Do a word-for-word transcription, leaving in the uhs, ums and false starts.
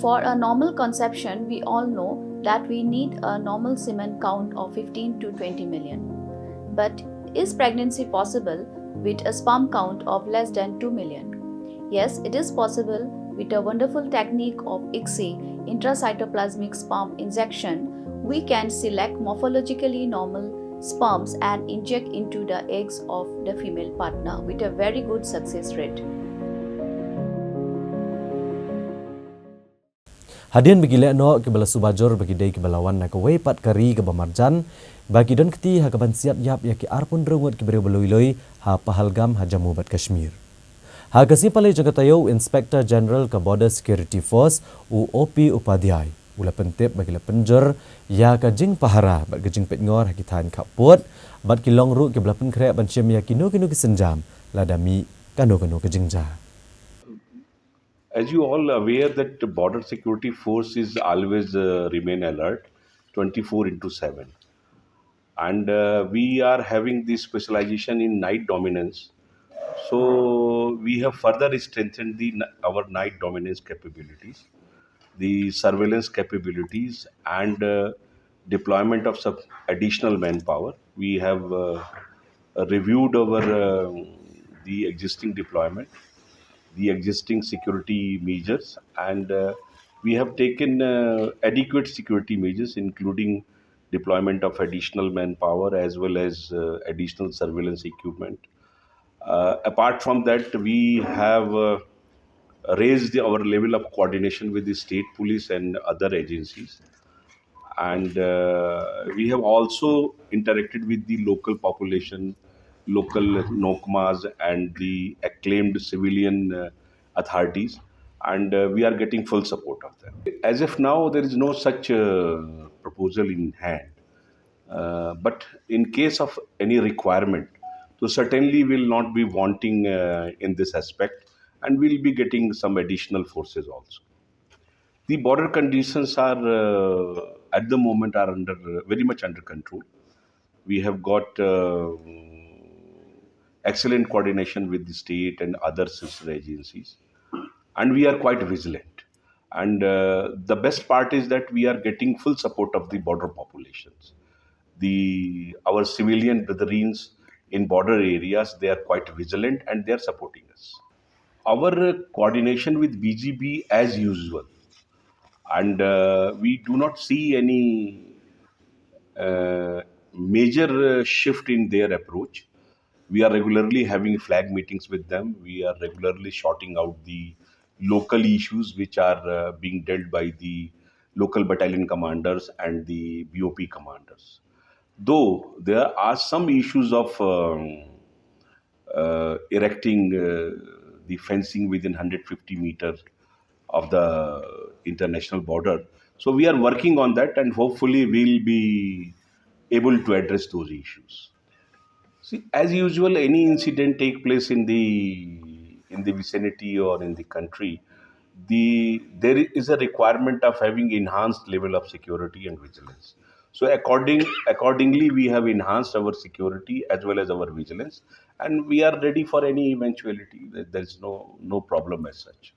For a normal conception, we all know that we need a normal semen count of fifteen to twenty million. But is pregnancy possible with a sperm count of less than two million? Yes, it is possible. With a wonderful technique of ICSI, intracytoplasmic sperm injection, we can select morphologically normal sperms and inject into the eggs of the female partner with a very good success rate. Hadien ba ki lehnoh kiba la suba jur ba ki dei kiba la wan na kawei pat ka ri kaba marjan, ba ki don kti ha kaban siat ïap ïa ki arphew hynriew ngut ki briew ba lui lui ha Pahalgam ha Jammu bad Kashmir. Ha ka sngi Palei jong ka taïew, u Inspector General ka Border Security Force, u O P Upadhyay, u la pyntip ba ki la pynjur ïa ka jingpahara bad ka jingpeitngor ha ki thaiñ khappud, bad ki long ruh kiba la pynkhreh ban shim ïa kino kino ki sienjam lada mih kano kano ka jingjia. As you all aware that the border security force is always uh, remain alert twenty-four into seven, and uh, we are having this specialization in night dominance. So we have further strengthened the our night dominance capabilities, the surveillance capabilities, and uh, deployment of some additional manpower. We have uh, uh, reviewed our uh, the existing deployment, the existing security measures, and uh, we have taken uh, adequate security measures, including deployment of additional manpower as well as uh, additional surveillance equipment. Uh, apart from that, we have uh, raised the, our level of coordination with the state police and other agencies. And uh, we have also interacted with the local population, local NOCMAs, and the acclaimed civilian uh, authorities. And uh, we are getting full support of them. As of now, there is no such uh, proposal in hand. Uh, but in case of any requirement, so certainly we'll not be wanting uh, in this aspect, and we'll be getting some additional forces also. The border conditions are uh, at the moment are under uh, very much under control. We have got uh, excellent coordination with the state and other sister agencies, and we are quite vigilant. And uh, the best part is that we are getting full support of the border populations. The our civilian brethren in border areas, they are quite vigilant and they are supporting us. Our coordination with B G B as usual, and uh, we do not see any uh, major uh, shift in their approach. We are regularly having flag meetings with them. We are regularly sorting out the local issues which are uh, being dealt by the local battalion commanders and the B O P commanders. Though there are some issues of um, uh, erecting uh, the fencing within one hundred fifty meters of the international border. So we are working on that, and hopefully we'll be able to address those issues. See, as usual, any incident take place in the in the vicinity or in the country, the there is a requirement of having enhanced level of security and vigilance. So according accordingly, we have enhanced our security as well as our vigilance, and we are ready for any eventuality. There is no no problem as such.